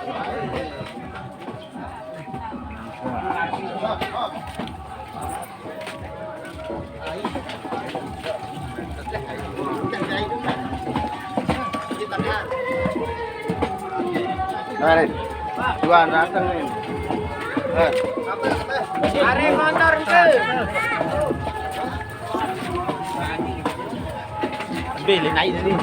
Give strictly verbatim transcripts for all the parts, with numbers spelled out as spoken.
Nah, nih. Dua datang nih. Eh. Are motor ke. Beli naik dari.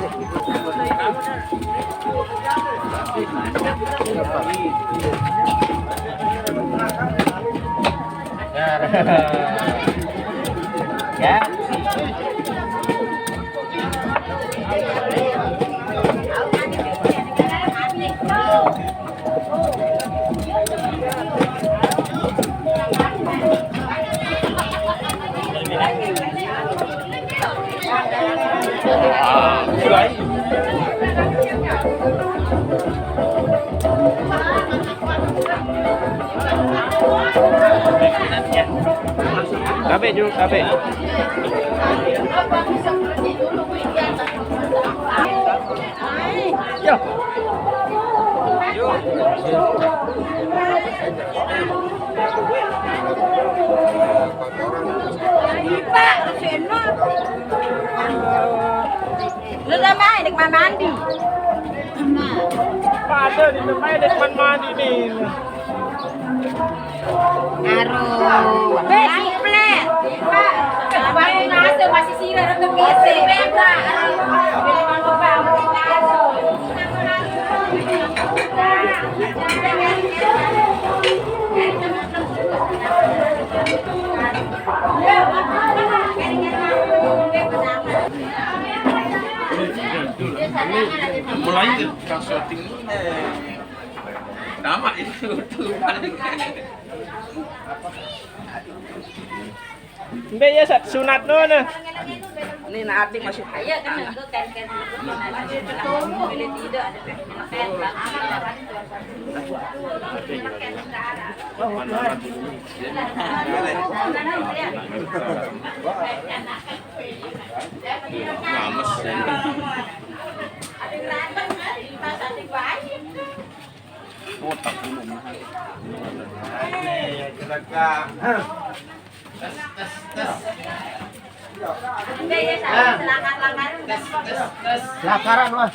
Ya. Tabe, Ju, tabe. Yo. Pak, Roseno. Lu sama, dek mandi. Pada di depan, dek mandi nih. Aduh, weh, suplek. Pak, baru nase masih sira, rada kese. Mulai ke syuting ini. Nama itu tuh. Mbe ya, sa-, sunat no na. Ini nanti masuk. Iya, kan, enggak, kan, kan. Boleh tidak, ada kan. Ngames. Otak dulu, mahal. Ini, kira-kira. Lakaran, wah.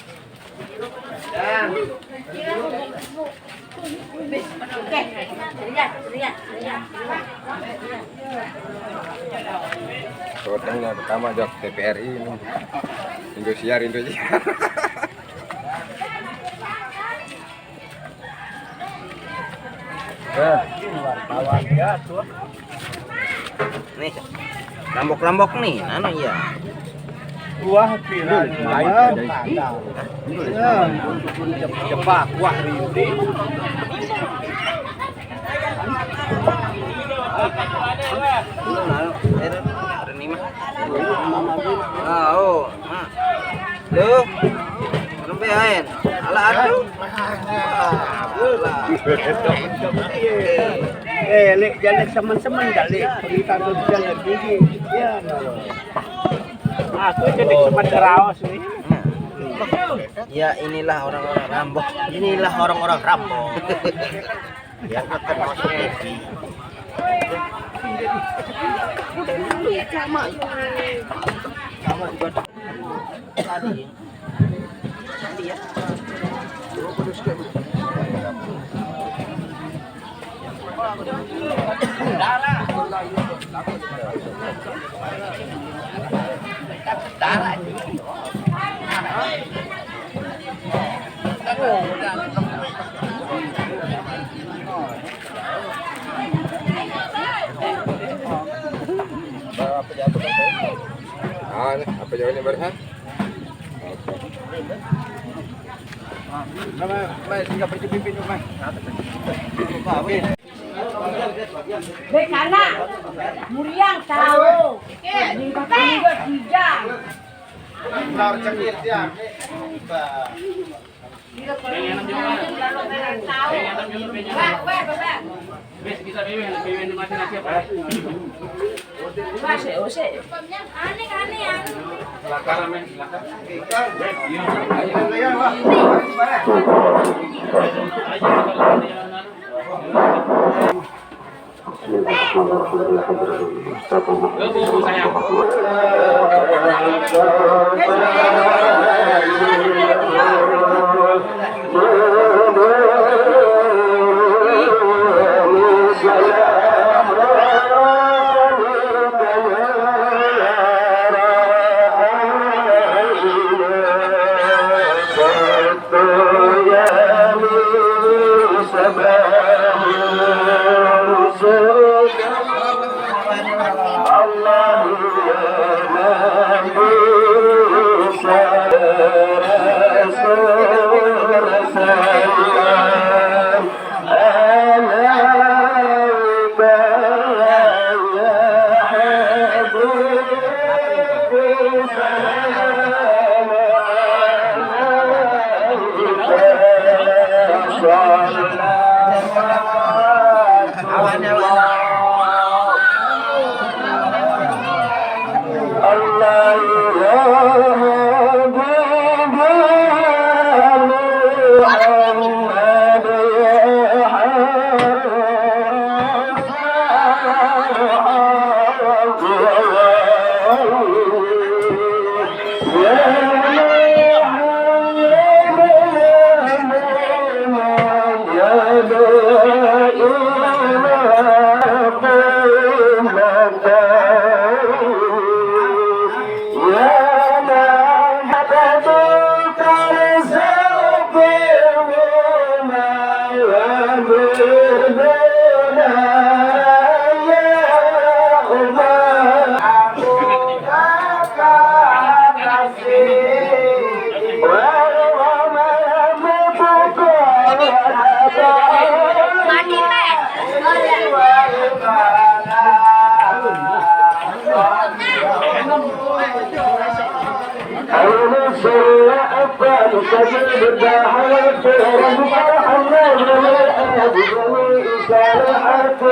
Syutingnya pertama jok T V R I ini. Indosiar, Indosiar. Ya, wartawan ya tuh. Nih, rambok-rambok nih, nano ya. Wah, viral. Ayo, ada. Ya. Cepat, wah, ribet. Nah, ini mah. Ah, oh, nah. Lu, nembe aen. Ala aduh. Ah, bola. Eh, lek jale semen-semen jale. Kita tuh jale tinggi. Ya, no. Aku jadi semen raos nih. Ya, inilah orang-orang Rambo. Inilah orang-orang Rambo. Yang akan masuk T V. Sama. Sama juga. Tadi ya. Tadi ya. Darah. Darah. Ah, ini apa jawabnya, Bar, ha? Oke. Mai, mai, tinggal pergi pimpin, mai. Bekana, muriang tahu. Tingkat tiga, tiga. Benar, cekir dia. Yang enam juga. Yang enam juga, yang enam. Wes, kita bebe, bebe masih nanti apa? Usik, usik. Silakan, men, silakan. Ayo, ayo, ayo. Bismillahirrahmanirrahim.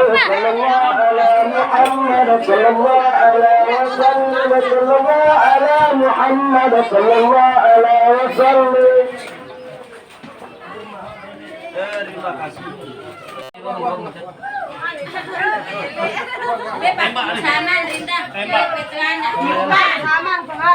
صلى الله على محمد، صلى الله عليه وسلم، صلى الله على محمد، صلى الله عليه وسلم. Terima kasih. Tembak, Rinda. Tembak. Tembak, tembak.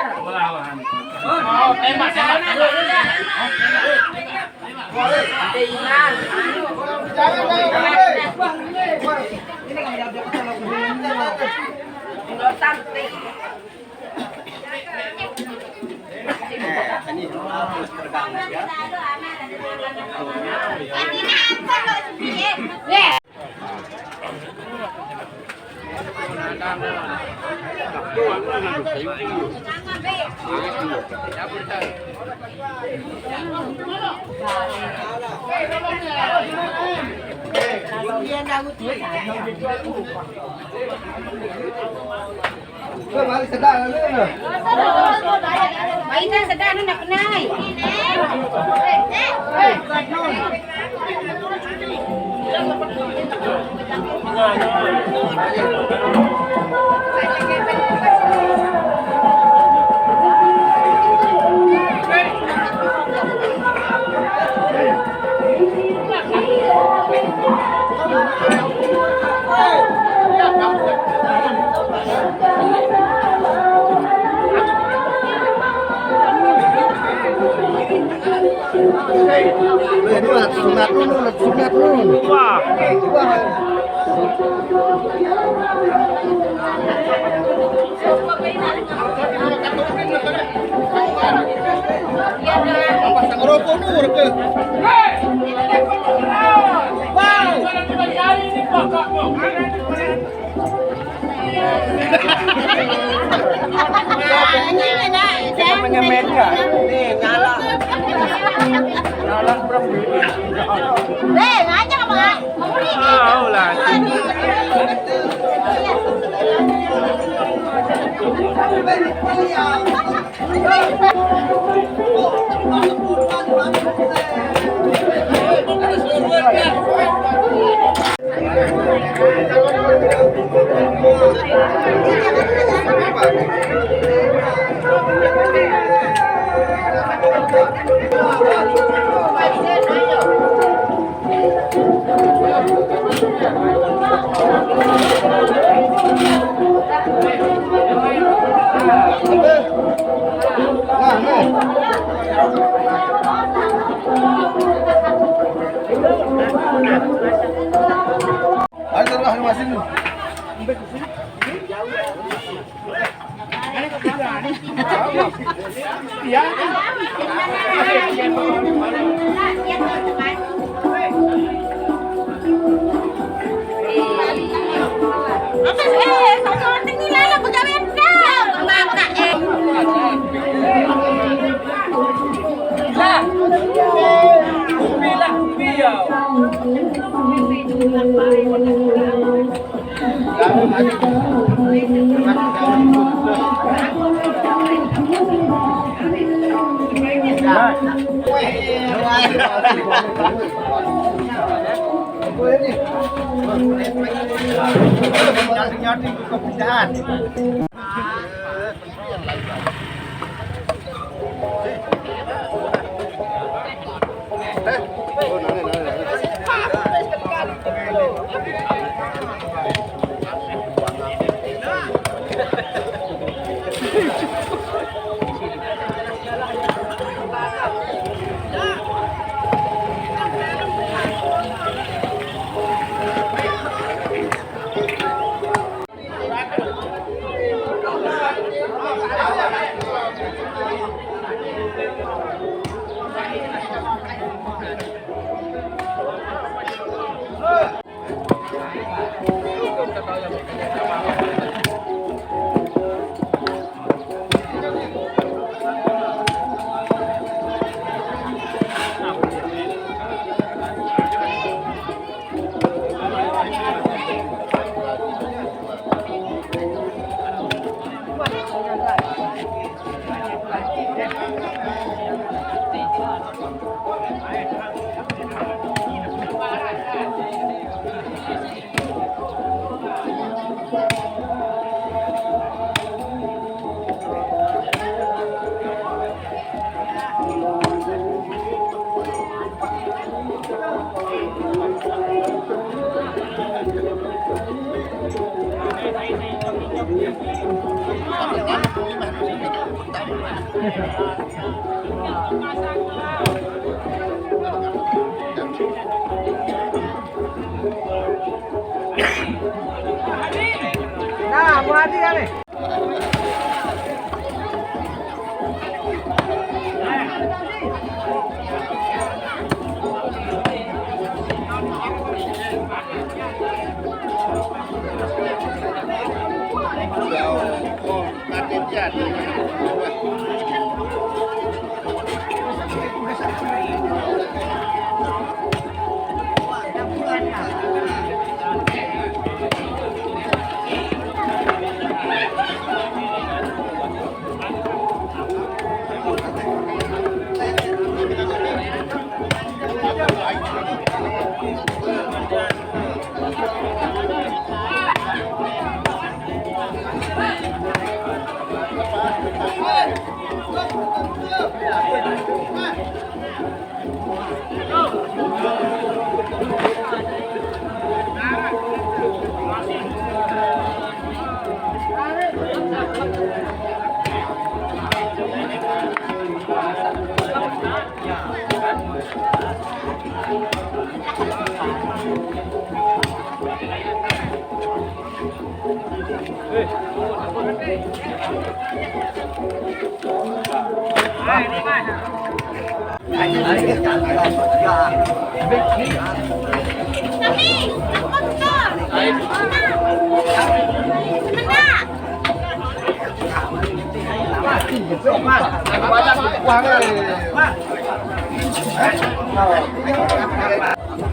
Sunat dulu, sunat dulu. Wah. Namanya media. Nih, nyala. Nyala, Bro. Eh, ngajak apa? Mau nih. Mau lah. Nah, Bu Hadi ya nih.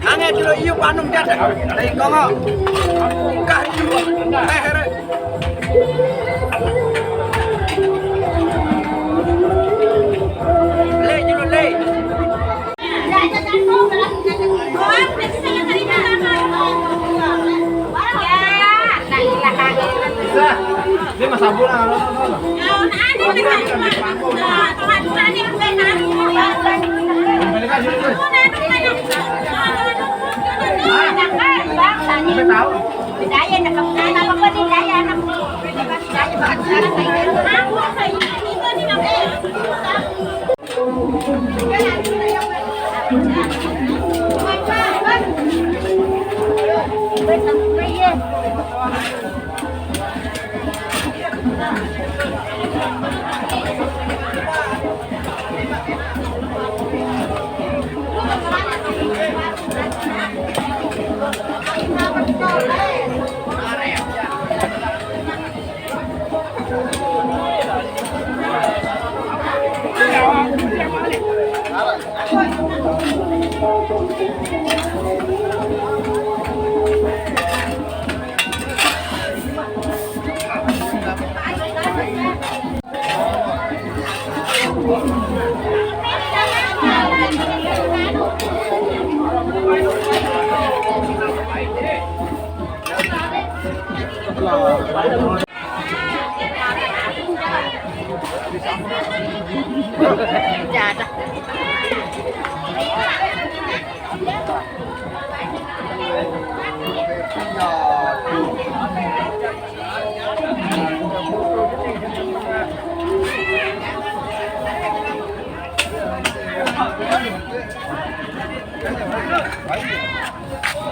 Angin dulu iup anu mendadak dari Kongo. Kah iup. Eh, here. Le dulu le. Ini Mas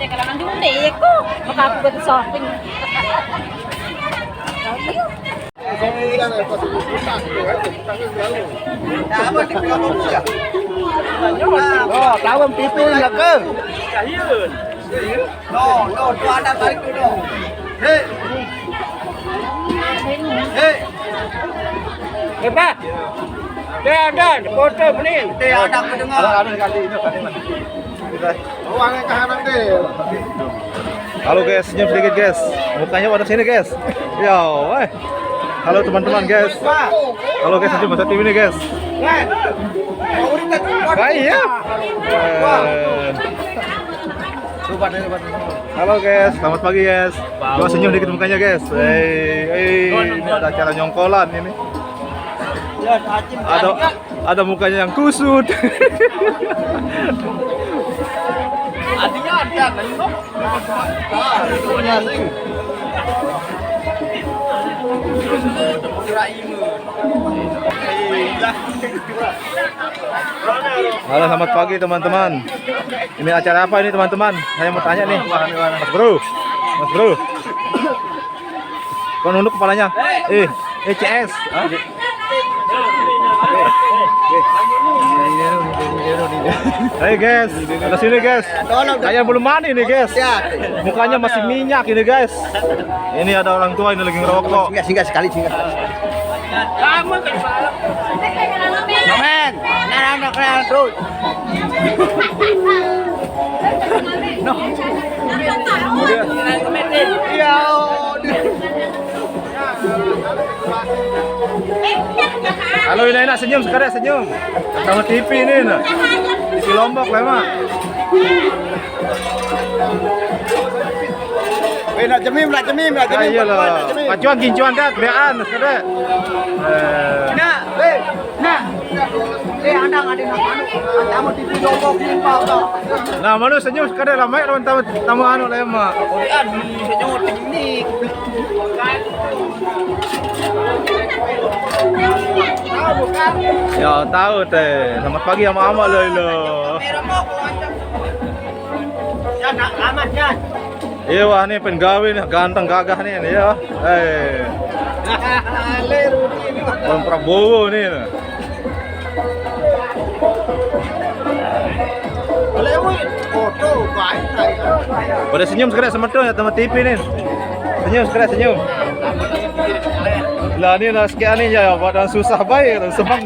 Teka lang, hindi mo naiyak ko. Makakagod sa shopping. Oh, tawon, pipi, laga. No, no, tu ada tarik tu, no. Hei. Hei. Hebat. Dia ada foto, Benin. Dia ada mendengar. Ada sekali, ini kali, Mas. Ruangan kahanan dia. Halo guys, senyum sedikit guys. Mukanya pada sini guys. Ya, weh. Halo teman-teman guys. Halo guys, senyum bahasa T V nih guys. Baik ya. Eh. Halo guys, selamat pagi guys. Coba senyum dikit mukanya guys. Hei, hei, ini ada acara nyongkolan ini. Ada ada mukanya yang kusut. Artinya ada, nah. Halo, selamat pagi teman-teman. Ini acara apa ini teman-teman? Saya mau tanya nih, Mas Bro. Mas Bro. Kau nunduk kepalanya. Eh, eh, C S. Hah? Hey guys, ada sini guys. Kayak belum mandi nih guys. Mukanya masih minyak ini guys. Ini ada orang tua ini lagi ngerokok. Singgah, singgah sekali, singgah. Men, nah, nah, nah, terus. No. Iya, oh, dia. Halo, ini enak senyum sekali, senyum. Sama T V ini, nah. Di Lombok, memang. Eh, nak jemim, nak jemim, nak jemim. Iyalah. Pacuan, gincuan, dah, kerjaan, sekali. Eh. Nah, eh. Nah, eh, andang ada nak anu, tamu tipu jombok ni, Pak, Pak. Nah, mana senyum sekadar lah, mai lawan tamu, tamu anu lah, Mak. Korean ni senyum tinggi. Ya, tahu teh. Selamat pagi, ama-ama lo, lo. Ya, nak amat, ya. Iya, wah, ini penggawe nih, ganteng gagah nih, nih, ya. Eh. Bang Prabowo nih, nah. Boleh, wih. Foto, baik, baik. Pada senyum sekali sama tuh, ya, sama T V nih. Senyum sekali, senyum. Lah, ini lah sekian nih, ya, badan susah baik, lah, semang.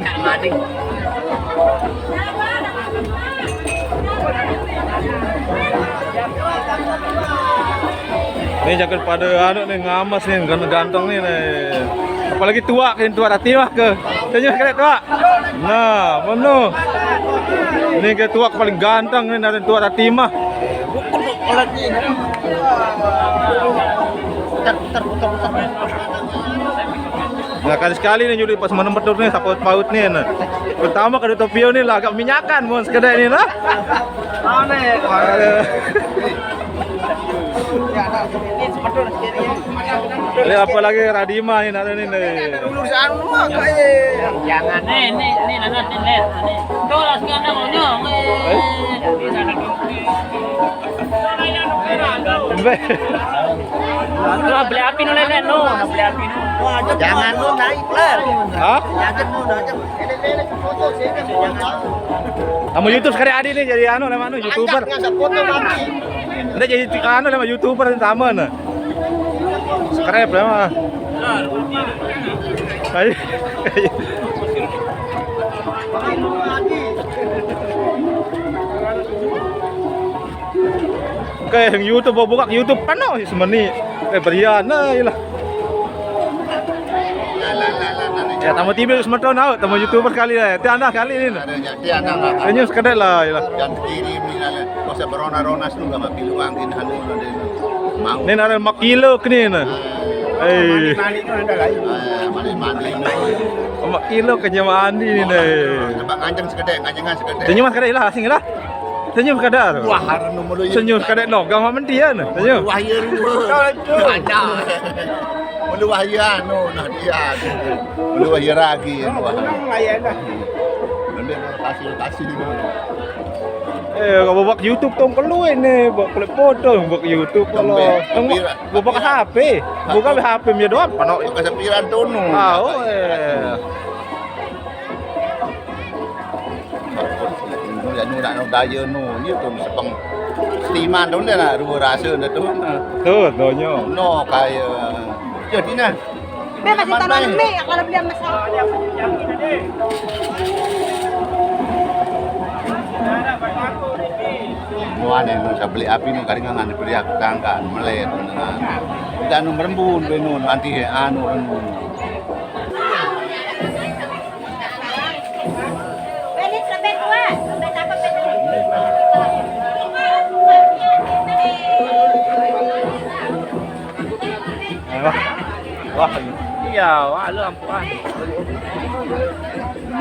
Nih, jangan pada anu nih, ngamas nih, ganteng-ganteng nih, nih. Apalagi tuak, yang tuak hati mah ke. Tanya kena tuak. Nah, mana? Ini ke tuak paling ganteng nih, dari tuak hati mah. Putar, putar, putar, putar. Nah, kali sekali nih, jadi pas menem betul nih, saput paut nih, nah. Pertama kada topio nih lah, agak minyakan, mun sekedar nih lah. Aneh. Ini apa lagi Radima nih, ada nih, nih. Jangan. Nih, nih, nih, nana, nih, nih, nih. Tuh, langsung ada monyong, nih. Wah, beli api nu, Len, nu. Beli api nu. Jangan nu naik, Len. Hah? Jangan nu naik. Kamu YouTube sekali, Adi nih, jadi anu, nama anu, YouTuber. Nggak usah foto, Bang. Nggak jadi anu, nama YouTuber yang sama, nah. Subscribe lah, mah. Ayo. Oke, yang YouTube, buka YouTube penuh semeni. Eh, berian lah, iyalah. Ya, tamu T V semeton, tamu YouTuber kali ya. Tiada kali ini. Ada jadi anak. Senyum sekedar lah, iyalah. Dan kirim ni lah. Masa berona-rona sudah mah piluang kin hanu nanti. Mau. Ini ada mak kilo kini nah. Eh. Mani-mani tu ada lagi. Ah, mani-mani. Mak kilo kenyamanan ini nih. Nampak nganceng sekedar, ngancengan sekedar. Senyum sekedar lah, asing lah. Senyum sekadar. Wah, anu mulu ya. Senyum sekadar no, gampang menti ya, nah. Senyum. Wah, ya, lu. Ada. Mulu wah, ya, anu, nah, dia. Mulu wah, ya, lagi, anu, wah. Nanti kasih, kasih. Eh, kalau buat YouTube tong keluar ini, buat kulit foto, buat YouTube kalau tong buat H P, buka H P dia doang, panok. Buka sepiran tono. Ah, oh, eh. Nu, ya, nu, nak, nu, daya, nu, ni tu, sepeng. Setiman tu, dia nak, dua rasa, dah tu, nah. Tu, tu, nyo. No, kaya. Jadi, nah. Be, masih tanam mi, aku ada beli sama. Muan yang nu, saya beli api, nu, kadang ngan beli aku tangkan, melet, nah. Kita nu merembun, be, nu, nanti, anu, anu. Wah, wah, iya, wah, lu ampuan.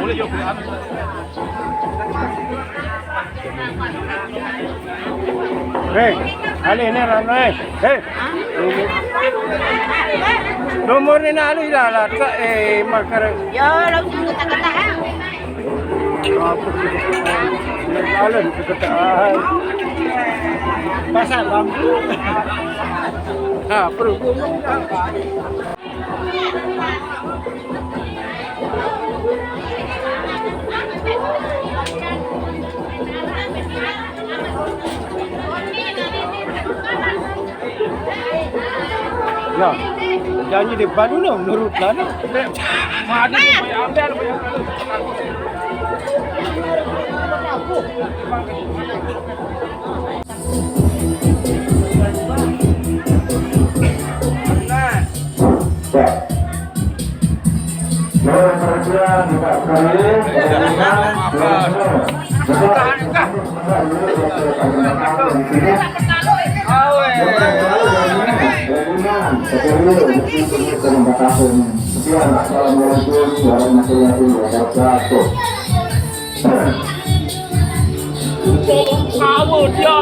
Boleh juga. Hei, alih ni rano eh. Hei. Nomor ni nak alih dah lah. Tak eh makar. Ya, langsung kata-kata. Alih kata. Pasal bambu. Ha, perlu. Ya, janji di baru no, nurut lah no. Mana? Assalamualaikum warahmatullahi wabarakatuh. Power dia.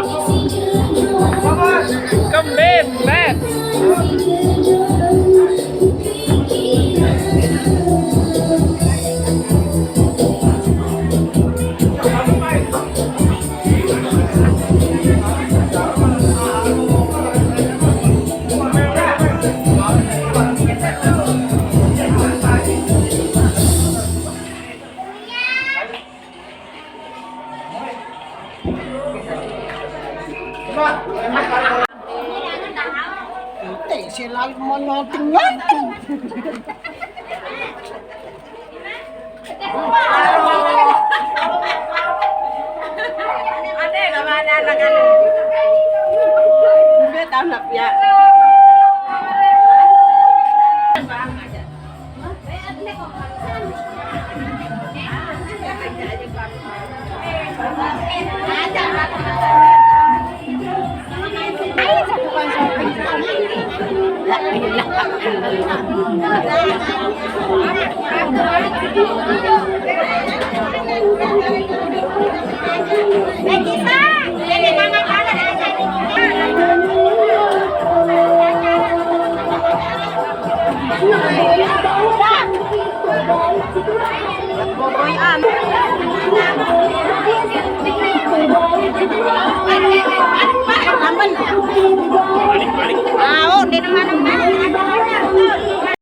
Kembet, bet. Teh, si lalu mau nyonting-nyonting. Ada nama anak-anak. Dia tahu nak ya.